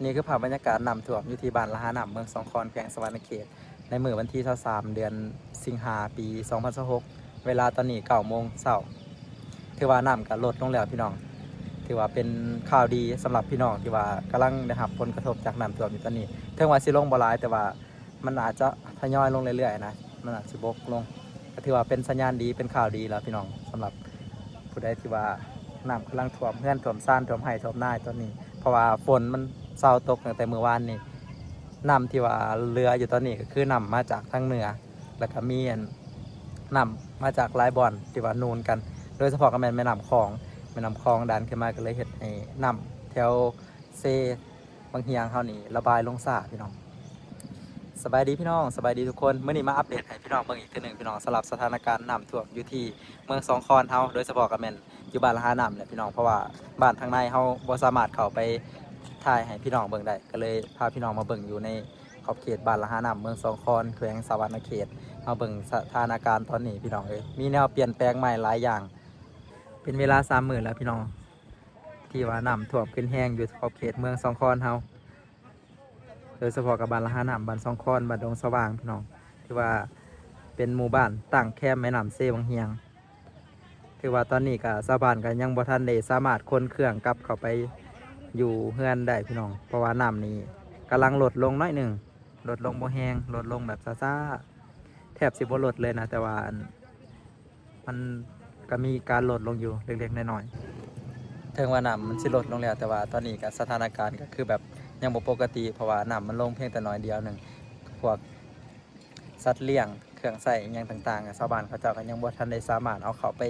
ນີ້ຄືພາບບັນຍາກາດນ້ຳຖ້ວມຢູ່ທີ່ບ້ານລະຫານ້ຳ ເມືອງສອງຄອນ ແຂວງສະຫວັນນະເຂດ ໃນມື້ວັນທີຊາວສາມ ເດືອນສິງຫາ ປີສອງພັນຊາວຫົກ ເວລາຕອນນີ້ເກົ້າໂມງເຊົ້າ. ຖືວ່ານ້ຳກໍລົດລົງແລ້ວພີ່ນ້ອງ, ຖືວ່າເປັນຂ່າວດີສຳລັບພີ່ນ້ອງທີ່ວ່າກຳລັງໄດ້ຮັບຜົນກະທົບຈາກນ້ຳຖ້ວມຢູ່ຕອນນີ້. ເຖິງວ່າຊິລົງບໍ່ຫຼາຍ ແຕ່ວ່າ ມັນອາດຈະທະຍອຍລົງເລື້ອຍໆນະ, ມັນອາດຊິບົກລົງ ກໍຖືວ່າເປັນສັນຍານດີ ເປັນຂ່າວດີແລ້ວພີ່ນ້ອງ ສຳລັບຜູ້ໃດທີ່ວ່ານ້ຳກຳລັງຖ້ວມເຮືອນ ຖ້ວມຊານ ຖ້ວມໄຮ່ ຖ້ວມນາຕອນນີ້ ເພາະວ່າຝົນມັນເຊົາຕົກຕັ້ງແຕ່ມື້ວານນີ້. ນ້ຳທີ່ວ່າເຫຼືອຢູ່ຕອນນີ້ກໍຄືນ້ຳມາຈາກທາງເໜືອ ແລ້ວກໍມີອັນ ນ້ຳມາຈາກຫຼາຍບ່ອນທີ່ວ່ານູນກັນ, ໂດຍສະເພາະກໍແມ່ນແມ່ນ້ຳຂອງ, ແມ່ນ້ຳຂອງດັນຂຶ້ນມາ ກໍເລີຍເຮັດໃຫ້ນ້ຳແຖວເຊ ວັງຫຽງເຮົານີ້ລະບາຍລົງຊ້າພີ່ນ້ອງ. ສະບາຍດີພີ່ນ້ອງ ສະບາຍດີທຸກຄົນ, ມື້ນີ້ມາອັບເດດໃຫ້ພີ່ນ້ອງເບິ່ງອີກເທື່ອໜຶ່ງພີ່ນ້ອງ ສຳລັບສະຖານະການນ້ຳຖ້ວມຢູ່ທີ່ເມືອງສອງຄອນເຮົາ, ໂດຍສະເພາະກໍແມ່ນຢູ່ບ້ານລະຫານ້ຳແຫຼະພີ່ນ້ອງ, ເພາະວ່າບ້ານທາງໃນເຮົາບໍ່ສາມາດເຂົ້າໄປຖ່າຍໃຫ້ພີ່ນ້ອງເບິ່ງໄດ້ ກໍເລີຍພາພີ່ນ້ອງມາເບິ່ງຢູ່ໃນຂອບເຂດບ້ານລະຫານ້ຳ ເມືອງສອງຄອນ ແຂວງສະຫວັນນະເຂດ. ມາເບິ່ງສະຖານະການຕອນນີ້ພີ່ນ້ອງເອີຍ ມີແນວປ່ຽນແປງໃໝ່ຫຼາຍຢ່າງ. ເປັນເວລາສາມມື້ແລ້ວພີ່ນ້ອງ ທີ່ວ່ານ້ຳຖ້ວມຂຶ້ນແຮງຢູ່ຂອບເຂດເມືອງສອງຄອນເຮົາ, ໂດຍສະເພາະກັບບ້ານລະຫານ້ຳ, ບ້ານສອງຄອນ, ບ້ານດົງສະຫວ່າງພີ່ນ້ອງ, ຖືວ່າເປັນໝູ່ບ້ານຕັ້ງແຄມແມ່ນ້ຳເຊວັງຫຽງ. ຖືວ່າຕອນນີ້ກະຊາວບ້ານກະຍັງບໍ່ທັນໄດ້ສາມາດຂົນເຄື່ອງກັບເຂົ້າໄປຢູ່ເຮືອນໄດ້ພີ່ນ້ອງ, ເພາະວ່ານ້ຳນີ້ກຳລັງລົດລົງໜ້ອຍໜຶ່ງ, ລົດລົງບໍ່ແຮງ, ລົດລົງແບບຊ້າໆ ແທບຊິບໍ່ລົດເລີຍນະ, ແຕ່ວ່າອັນ ມັນກໍມີການລົດລົງຢູ່ເລັກໆນ້ອຍໆ. ເຖິງວ່ານ້ຳມັນຊິລົດລົງແລ້ວ, ແຕ່ວ່າຕອນນີ້ກໍສະຖານະການກໍຄືແບບຍັງບໍ່ປົກກະຕິ, ເພາະວ່ານ້ຳມັນລົງພຽງແຕ່ໜ້ອຍດຽວໜຶ່ງ. ພວກສັດລ້ຽງ ເຄື່ອງໃຊ້ອີ່ຫຍັງຕ່າງໆ ຊາວບ້ານເຂົາເຈົ້າກໍຍັງບໍ່ທັນໄດ້ສາມາດເອົາເຂົ້າໄປ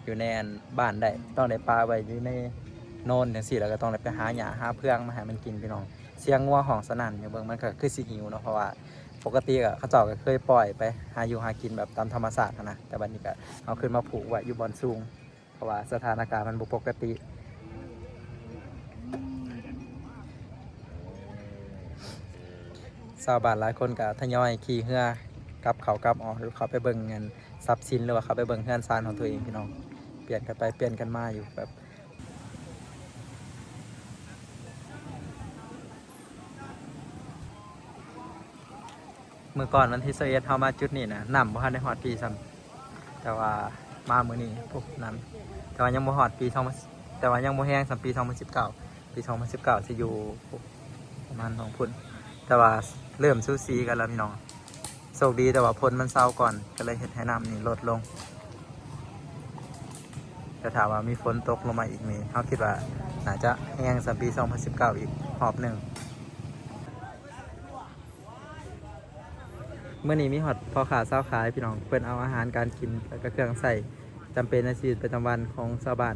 ຢູ່ໃນອັນບ້ານໄດ້, ຕ້ອງໄດ້ປະໄວ້ຢູ່ໃນໂນນຈັ່ງຊີ້, ແລ້ວກໍຕ້ອງໄດ້ໄປຫາຫຍ້າຫາເຟືອງມາໃຫ້ມັນກິນພີ່ນ້ອງ. ສຽງງົວຮ້ອງສະໜັ່ນຢູ່, ເບິ່ງມັນກໍຄືຊິຫິວເນາະ, ເພາະວ່າ ປົກກະຕິກໍເຂົາເຈົ້າກໍເຄີຍປ່ອຍໄປຫາຢູ່ຫາກິນແບບຕາມທຳມະຊາດຫັ້ນນະ, ແຕ່ບັດນີ້ກໍເຮົາຂຶ້ນມາຜູກໄວ້ຢູ່ບ່ອນສູງ, ເພາະວ່າສະຖານະການມັນບໍ່ປົກກະຕິ. ຊາວບ້ານຫຼາຍຄົນກໍທະຍອຍຂີ່ເຮືອກັບເຂົ້າກັບອອກ, ເຂົ້າໄປເບິ່ງອັນຊັບສິນ ຫຼືວ່າເຂົ້າໄປເບິ່ງເຮືອນຊານຂອງຕົວເອງພີ່ນ້ອງ, ປ່ຽນກັນໄປປ່ຽນກັນມາຢູ່ແບບ ມື້ກ່ອນວັນທີຊາວເອັດ ເຮົາມາຈຸດນີ້ນະ ນ້ຳບໍ່ທັນໄດ້ຮອດພີ້ຊ້ຳ, ແຕ່ວ່າມາມື້ນີ້ ໂອ້ ນ້ຳ ແຕ່ວ່າຍັງບໍ່ຮອດປີສອງພັນ ແຕ່ວ່າຍັງບໍ່ແຮງສ່ຳປີສອງພັນສິບເກົ້າ. ປີສອງພັນສິບເກົ້າຊິຢູ່ ໂອ້ ປະມານຫ້ອງພຸ້ນ, ແຕ່ວ່າເລີ່ມສູສີກັນແລ້ວພີ່ນ້ອງ. ໂຊກດີແຕ່ວ່າຝົນມັນເຊົາກ່ອນ ກໍເລີຍເຮັດໃຫ້ນ້ຳນີ້ລົດລົງ, ແຕ່ຖ້າວ່າມີຝົນຕົກລົງມາອີກນີ້ ເຮົາຄິດວ່າໜ້າຈະແຮງສ່ຳປີສອງພັນສິບເກົ້າອີກຮອບໜຶ່ງ. ມື້ນີ້ມີຮອດພໍ່ຄ້າຊາວຂາຍພີ່ນ້ອງ, ເພິ່ນເອົາອາຫານການກິນ ແລ້ວກໍເຄື່ອງໃຊ້ ຈຳເປັນໃນຊີວິດປະຈຳວັນຂອງຊາວບ້ານ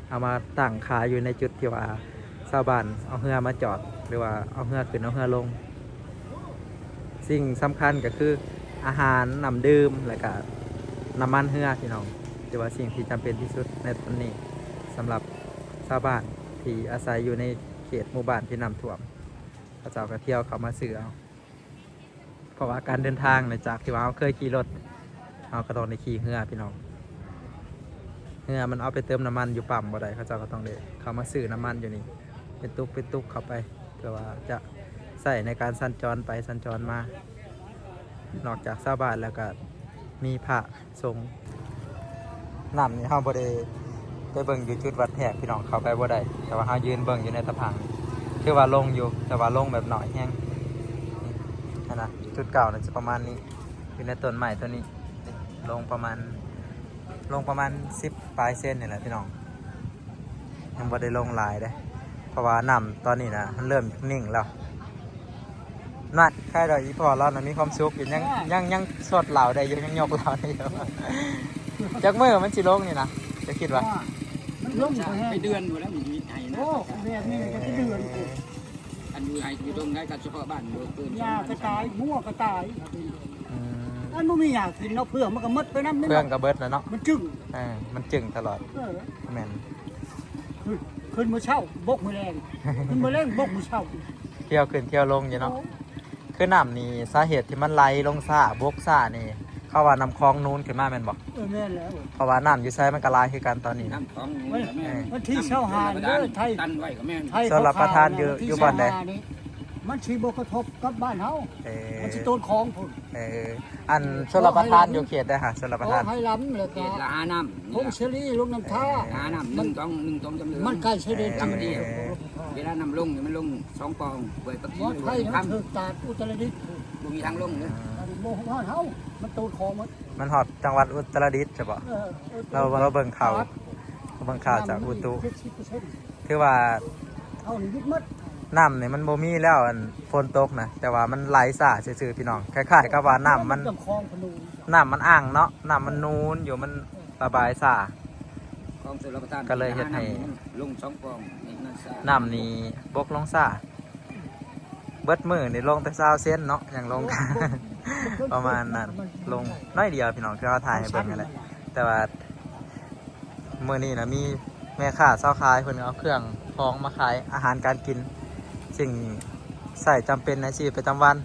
ເອົາມາຕັ້ງຂາຍຢູ່ໃນຈຸດທີ່ວ່າຊາວບ້ານເອົາເຮືອມາຈອດ ຫຼືວ່າເອົາເຮືອຂຶ້ນເອົາເຮືອລົງ. ສິ່ງສຳຄັນກໍຄືອາຫານ, ນ້ຳດື່ມ ແລ້ວກະນ້ຳມັນເຮືອພີ່ນ້ອງ, ຖືວ່າສິ່ງທີ່ຈຳເປັນທີ່ສຸດໃນຕອນນີ້ ສຳລັບຊາວບ້ານທີ່ອາໄສຢູ່ໃນເຂດໝູ່ບ້ານທີ່ນ້ຳຖ້ວມ, ເຂົາເຈົ້າກໍທ່ຽວເຂົ້າມາຊື້ເອົາ. ເພາະວ່າການເດີນທາງນະ ຈາກທີ່ວ່າເຮົາເຄີຍຂີ່ລົດ ເຮົາກໍຕ້ອງໄດ້ຂີ່ເຮືອພີ່ນ້ອງ. ເຮືອມັນເອົາໄປເຕີມນ້ຳມັນຢູ່ປ້ຳບໍ່ໄດ້, ເຂົາເຈົ້າກໍຕ້ອງໄດ້ເຂົ້າມາຊື້ນ້ຳມັນຢູ່ນີ້ ເປັນຕຸກເປັນຕຸກເຂົ້າໄປ ເພື່ອວ່າຈະໃຊ້ໃນການສັນຈອນໄປສັນຈອນມາ. ນອກຈາກຊາວບ້ານແລ້ວກໍມີພະ ສົງ. ນ້ຳນີ້ເຮົາບໍ່ໄດ້ໄປເບິ່ງຢູ່ຈຸດວັດແທກພີ່ນ້ອງ, ເຂົ້າໄປບໍ່ໄດ້, ແຕ່ວ່າເຮົາຢືນເບິ່ງຢູ່ໃນຕະພັງ. ຖືວ່າລົງຢູ່ ແຕ່ວ່າລົງແບບໜ້ອຍແຮງ. ນີ້ຫັ້ນນະ ຈຸດເກົ່ານະຈະປະມານນີ້, ຢູ່ໃນຕົ້ນໄມ້ຕົ້ນນີ້ ລົງປະມານ ລົງປະມານສິບປາຍເຊັນນີ້ແຫຼະພີ່ນ້ອງ. ຍັງບໍ່ໄດ້ລົງຫຼາຍເດ້ ເພາະວ່ານ້ຳຕອນນີ້ນະ ມັນເລີ່ມໜິ່ງແລ້ວ. ນັ້ນ ໃຄດອກ ອີ່ພໍ່ລາວນະມີຄວາມສຸກຢູ່, ຍັງ ຍັງ ຍັງຊອດເຫຼົ້າໄດ້ຢູ່, ຍັງຍົກເຫຼົ້າໄດ້ຢູ່. ຈັກມື້ມັນຊິລົງນີ້ນະ ເຈົ້າຄິດວ່າ? ມັນລົງບໍ່ແຮງ ໄປເດືອນພຸ້ນແລ້ວ ມີວິດໄຫ້ນະ. ໂອ້ ແບບນີ້ກໍເປັນເດືອນພຸ້ນ. ອັນຢູ່ໄຮ່ຢູ່ດົງໄດ້ ກໍສະເພາະບ້ານບໍ່ເກີນ ຫຍ້າກໍຕາຍ ງົວກໍຕາຍ. ອືມ ອັນບໍ່ມີຫຍ້າກິນເນາະ, ເຟືອງມັນກໍໝົດໄປນຳ. ເຟືອງກໍເບິດແລ້ວເນາະ, ມັນຈຶ່ງ ເອີ ມັນຈຶ່ງຕະຫຼອດ. ເອີ ແມ່ນ. ຂຶ້ນ ຂຶ້ນມື້ເຊົ້າ ບົກມື້ແລງ, ຂຶ້ນມື້ແລງ ບົກມື້ເຊົ້າ. ທ່ຽວຂຶ້ນທ່ຽວລົງຢູ່ເນາະ. ໂອ້ ຄືນ້ຳນີ້ ສາເຫດທີ່ມັນໄຫຼລົງຊ້າ ບົກຊ້ານີ້ ເຂົາວ່ານ້ຳຂອງນູນຂຶ້ນມາແມ່ນບໍ່? ເອີ ແມ່ນແລ້ວ ເພາະວ່ານ້ຳຢູ່ໃສມັນກໍຫຼາຍຄືກັນຕອນນີ້ນະ. ວັນທີຊາວຫ້າເດີ ໄທ ຕັນໄວ້ກໍແມ່ນ ໄທ ຊົລປະທານຢູ່ ເຂົາຂາຍວັນທີ ຢູ່ບ່ອນໃດ? ຊາວຫ້ານີ້ ມັນຊິບໍ່ກະທົບກັບບ້ານເຮົາ. ເອີ ມັນຊິໂຕນຂອງພຸ້ນ. ເອີ ອັນຊົລປະທານຢູ່ເຂດໃດຫະ? ຊົລປະທານ ຂອງໄຮລຳ ແລ້ວກໍ ເຂດລະຫານ້ຳ ພົງເສລີ ລົງນ້ຳທາ ເອີ ລະຫານ້ຳ ໜຶ່ງ ສອງ ໜຶ່ງ ສອງ ສາມ ເດືອນ ມັນໃກ້ຊາຍແດນຈີນ. ເອີ ເວລານ້ຳລົງນີ້ມັນລົງສອງປອງ ຫ້ວຍປາກຊີ ໄທ ມັນຖືກຕາດອຸດຕະລະດິດ ບໍ່ມີທາງລົງເລີຍ. ອັນນີ້ບໍ່ຮອດເຮົາ ມັນໂຕນຂອງໝົດ. ມັນຮອດຈັງຫວັດອຸດຕະລະດິດໃຊ່ບໍ່? ເອີ ລາວ ລາວເບິ່ງຂ່າວ ເບິ່ງຂ່າວຈາກອຸຕຸ ເຈັດສິບເປີເຊັນ ຖືວ່າ ເຮົານີ້ຍຶດໝົດ ນ້ຳນີ້ມັນບໍ່ມີແລ້ວ ອັນຝົນຕົກນະ ແຕ່ວ່າມັນໄຫຼຊ້າຊື່ໆ ພີ່ນ້ອງ. ຄ້າຍໆກັບວ່ານ້ຳມັນ ນ້ຳມັນອັ່ງເນາະ ນ້ຳມັນນູນຢູ່ ມັນລະບາຍຊ້າ ຂອງຊົລປະທານ ກໍເລີຍເຮັດໃຫ້ ນ້ຳນີ້ລົງສອງປອງ ນ້ຳນີ້ບົກລົງຊ້າ. ເບິດມື້ນີ້ລົງແຕ່ຊາວເຊັນເນາະ ຍັງລົງ ປະມານນັ້ນ ລົງໜ້ອຍດຽວ ພີ່ນ້ອງ ຄືເຮົາຖ່າຍໃຫ້ເບິ່ງຫັ້ນແຫຼະ. ແຕ່ວ່າມື້ນີ້ນະ ມີແມ່ຄ້າຊາວຂາຍ ເພິ່ນເອົາເຄື່ອງຂອງມາຂາຍ ອາຫານການກິນ ສິ່ງໃຊ້ຈຳເປັນໃນຊີວິດປະຈຳວັນ.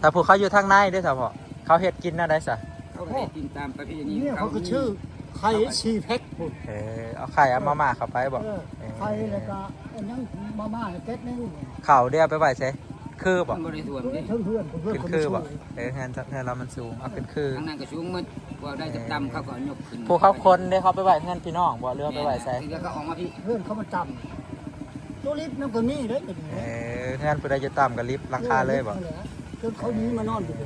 ຖ້າຜູ້ເຂົາຢູ່ທາງໃນເດ້ ສະເພາະ ເຂົາເຮັດກິນແນວໃດຊະ? ເຂົາກໍໄດ້ກິນຕາມປະເພນີ ເຂົາກໍຊື້ໄຂ່ສີ່ແພັກພຸ້ນ. ເອີ ເອົາໄຂ່ເອົາມາມ່າເຂົ້າໄປບໍ? ເອີ ເອີ ໄຂ່ແລ້ວກໍອັນຫຍັງ ມາມ່າແກັດໜຶ່ງ. ເຂົ້າເດ້ເອົາໄປໄວ້ໃສ? ຄືບໍ? ມັນບໍ່ໄດ້ຖ້ວມເດ້ ເທິງເຮືອນ ເຮືອນ ຂຶ້ນຄືບໍ? ເອີ ເຮືອນ ເຮືອນລາວມັນສູງ ເອົາຂຶ້ນຄື ທາງນັ້ນກໍສູງໝົດ ບໍ່ໄດ້ຕ່ຳໆ ເອີ ເຂົາກໍຍົກຂຶ້ນ. ຜູ້ເຂົາຂົນເດ້ ເຂົາໄປໄວ້ເຮືອນພີ່ນ້ອງບໍ ຫຼືວ່າໄປໄວ້ໃສ? ເຮືອນເຂົາມັນຕ່ຳ ຕົວລິບມັນກໍມີເດ້. ເອີ ເຮືອນຜູ້ໃດຢູ່ຕ່ຳກໍລິບຫຼັງຄາເລີຍບໍ? ເອີ ເຮືອນເຂົາມີມານອນຢູ່ ເອີ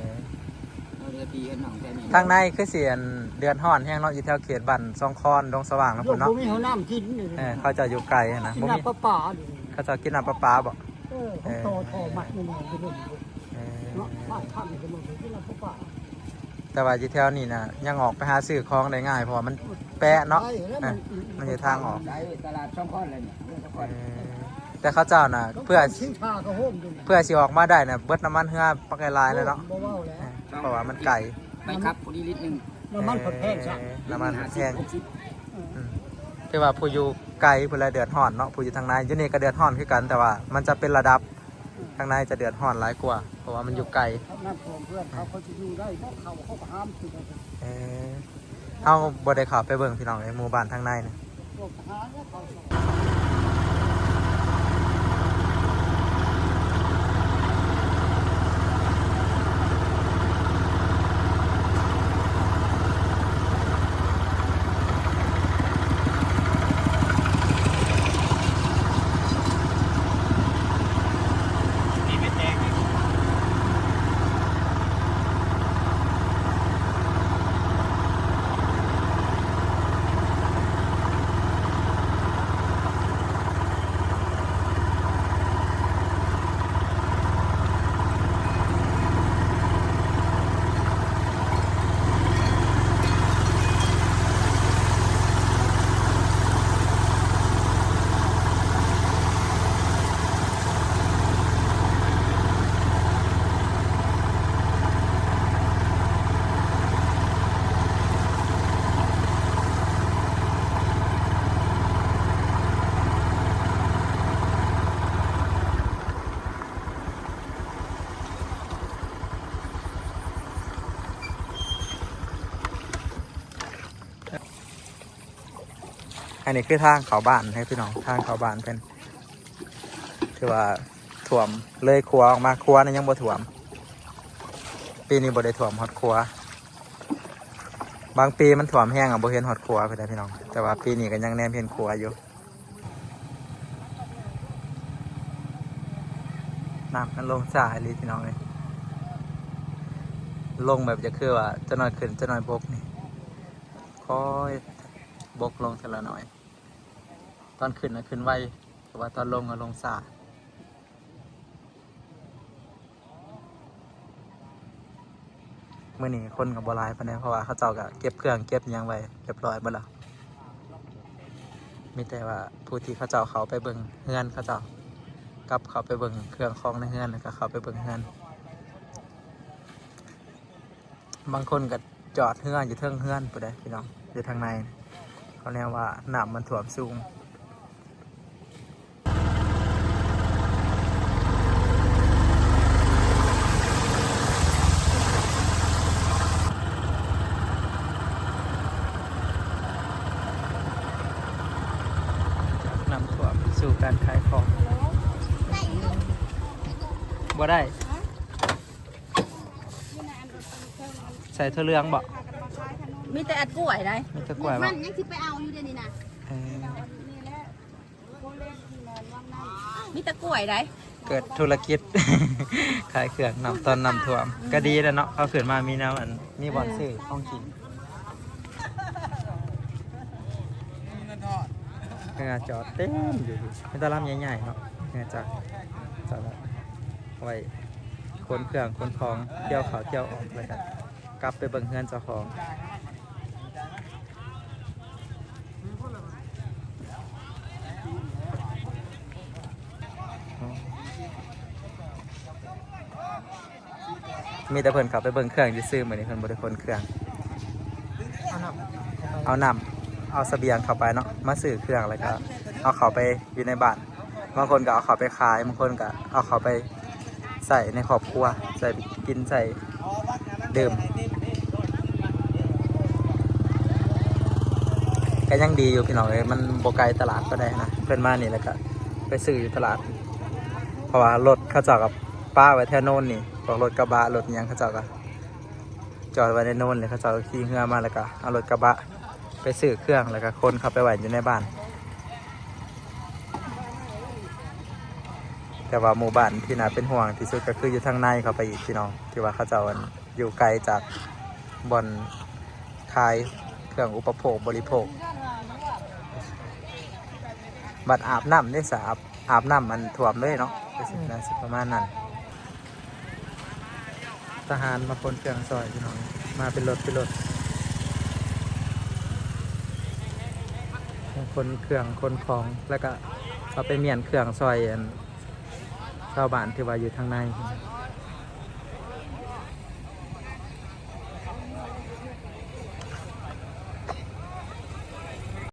ເຮືອນພີ່ເຮືອນນ້ອງແຕ່ນີ້. ທາງໃນຄືຊິອັນເດືອດຮ້ອນແຮງເນາະ ຢູ່ແຖວເຂດບ້ານຊອງຄອນ ດົງສະຫວ່າງນຳພຸ້ນເນາະ ບໍ່ມີຫ້ອງນ້ຳກິນ. ເອີ ເຂົາເຈົ້າຢູ່ໄກຫັ້ນນະ ກິນນ້ຳປະປາ ເຂົາເຈົ້າກິນນ້ຳປະປາບໍ? ເອີ ເຂົາຕໍ່ທໍ່ມັດນີ້ມາຢູ່ເບິ່ງ ເອີ ເນາະ ພາກຂ້າງນີ້ກໍເບິ່ງ ກິນນ້ຳປະປາ. ແຕ່ວ່າຢູ່ແຖວນີ້ນະ ຍັງອອກໄປຫາຊື້ຂອງໄດ້ງ່າຍ ເພາະວ່າມັນແປະເນາະ ໄດ້ແລ້ວ ເອີ ມັນ ມັນຢູ່ທາງອອກ ໄດ້ຕະຫຼາດຊອງຄອນແລ້ວນີ້ ເອີ ແຕ່ເຂົາເຈົ້ານະ ເພື່ອ ສິນຄ້າກໍໂຮມຢູ່ ເພື່ອຊິອອກມາໄດ້ນະ ເບິດນ້ຳມັນເຮືອບັກຫຼາຍໆແລ້ວເນາະ ບໍ່ເວົ້າແລ້ວ ເອີ ເພາະວ່າມັນໄກ ໄປຂັບພໍດີລິດໜຶ່ງ ນ້ຳມັນເພິ່ນແພງຊະ ນ້ຳມັນເພິ່ນແພງ ອືມ ຖືວ່າຜູ້ຢູ່ໄກພຸ້ນແຫຼະເດືອດຮ້ອນເນາະ ຜູ້ຢູ່ທາງໃນ. ຢູ່ນີ້ກໍເດືອດຮ້ອນຄືກັນ ແຕ່ວ່າມັນຈະເປັນລະດັບ ທາງໃນຈະເດືອດຮ້ອນຫຼາຍກວ່າ ເພາະວ່າມັນຢູ່ໄກ. ນ້ຳຖ້ວມເຮືອນເຂົາ ເຂົາຊິຢູ່ໄດ້ບໍ່? ເຂົາ ເຂົາກໍຫາມຂຶ້ນໄປ. ເອີ ເຮົາບໍ່ໄດ້ເຂົ້າໄປເບິ່ງ ພີ່ນ້ອງເອີຍ ໝູ່ບ້ານທາງໃນນະ. ອັນນີ້ຄືທາງເຂົ້າບ້ານໃຫ້ພີ່ນ້ອງ ທາງເຂົ້າບ້ານເພິ່ນ ຖືວ່າຖ້ວມເລີຍຄົວອອກມາ ຄົວນີ້ຍັງບໍ່ຖ້ວມ. ປີນີ້ບໍ່ໄດ້ຖ້ວມຮອດຄົວ ບາງປີມັນຖ້ວມແຮງ ບໍ່ເຫັນຮອດຄົວພຸ້ນແຫຼະພີ່ນ້ອງ ແຕ່ວ່າປີນີ້ກໍຍັງແນມເຫັນຄົວຢູ່. ນ້ຳມັນລົງຊ້າອີ່ຫຼີພີ່ນ້ອງເອີຍ ລົງແບບຈະຄືວ່າຈະໜ້ອຍຂຶ້ນຈະໜ້ອຍບົກນີ້ ຄ່ອຍບົກລົງເທື່ອລະໜ້ອຍ ຕອນຂຶ້ນນະຂຶ້ນໄວ ແຕ່ວ່າຕອນລົງນະລົງຊ້າ. ມື້ນີ້ຄົນກໍບໍ່ຫຼາຍປານໃດ ເພາະວ່າເຂົາເຈົ້າກໍເກັບເຄື່ອງເກັບຫຍັງໄວ້ຮຽບຮ້ອຍເບິດແລ້ວ ມີແຕ່ວ່າຜູ້ທີ່ເຂົາເຈົ້າເຂົ້າໄປເບິ່ງເຮືອນເຂົາເຈົ້າ ກັບເຂົ້າໄປເບິ່ງເຄື່ອງຂອງໃນເຮືອນ ແລ້ວກໍເຂົ້າໄປເບິ່ງເຮືອນ. ບາງຄົນກໍຈອດເຮືອຢູ່ເທິງເຮືອນພຸ້ນເດ້ພີ່ນ້ອງ ຢູ່ທາງໃນ ເພາະແນວວ່ານ້ຳມັນຖ້ວມສູງ. ບໍ່ໄດ້ ໃສ່ຖົ່ວເຫຼືອງບໍ່? ມີແຕ່ອັດກ້ວຍໄດ໋ ມີແຕ່ກ້ວຍບໍ່? ມັນຍັງຊິໄປເອົາຢູ່ດຽວນີ້ນະ ເອີ ມີແຕ່ກ້ວຍໄດ໋ ເກີດທຸລະກິດ ຂາຍເຄື່ອງນ້ຳ ຕອນນ້ຳຖ້ວມ ກໍດີແລ້ວເນາະ ເຂົາຂຶ້ນມາມີແນວອັນ ມີບ່ອນຊື້ຂອງກິນ. ເຮືອຈອດເຕັມຢູ່ ມີແຕ່ລຳໃຫຍ່ໆເນາະ ເຮືອຈອດ ຈອດໄວ້ຂົນເຄື່ອງຂົນຂອງ ກ່ຽວເຂົ້າກ່ຽວອອກ ແລ້ວກໍກັບໄປເບິ່ງເຮືອນເຈົ້າຂອງ. ມີແຕ່ເພິ່ນເຂົ້າໄປເບິ່ງເຄື່ອງຊື່ໆ ມື້ນີ້ເພິ່ນບໍ່ໄດ້ຂົນເຄື່ອງ ເອົານ້ຳ ເອົາສະບຽງເຂົ້າໄປເນາະ ມາຊື້ເຄື່ອງ ແລ້ວກໍເອົາເຂົ້າໄປຢູ່ໃນບ້ານ ບາງຄົນກໍເອົາເຂົ້າໄປຂາຍ ບາງຄົນກໍເອົາເຂົ້າໄປໃຊ້ໃນຄອບຄົວ ໃຊ້ກິນໃຊ້ດື່ມ ກໍຍັງດີຢູ່ພີ່ນ້ອງເອີຍ ມັນບໍ່ໄກຕະຫຼາດປານໃດນະ ເພິ່ນມານີ້ແລ້ວກໍໄປຊື້ຢູ່ຕະຫຼາດ ເພາະວ່າລົດເຂົາເຈົ້າກໍປະໄວ້ແຖວໂນນນີ້ ພວກລົດກະບະລົດຫຍັງເຂົາເຈົ້າກໍຈອດໄວ້ໃນໂນນ ແລ້ວເຂົາເຈົ້າຂີ່ເຮືອມາ ແລ້ວກໍເອົາລົດກະບະໄປຊື້ເຄື່ອງ ແລ້ວກໍຂົນເຂົ້າໄປໄວ້ຢູ່ໃນບ້ານ. ແຕ່ວ່າໝູ່ບ້ານທີ່ໜ້າເປັນຫ່ວງທີ່ສຸດກໍຄືຢູ່ທາງໃນເຂົ້າໄປອີກພີ່ນ້ອງ ທີ່ວ່າເຂົາເຈົ້າ ອັນ ຢູ່ໄກຈາກບ່ອນຂາຍເຄື່ອງອຸປະໂພກບໍລິໂພກ ບັດອາບນ້ຳເດ້ສະ ອາບ ອາບນ້ຳ ອັນ ຖ້ວມເລີຍເນາະ ກໍຊິ ໜ້າຊິປະມານນັ້ນ. ທະຫານມາຂົນເຄື່ອງຊ່ອຍພີ່ນ້ອງ ມາເປັນລົດເປັນລົດ ຂົນເຄື່ອງຂົນຂອງ ແລ້ວກະເອົາໄປມ້ຽນເຄື່ອງຊ່ອຍ ອັນ ຊາວບ້ານທີ່ວ່າຢູ່ທາງໃນ.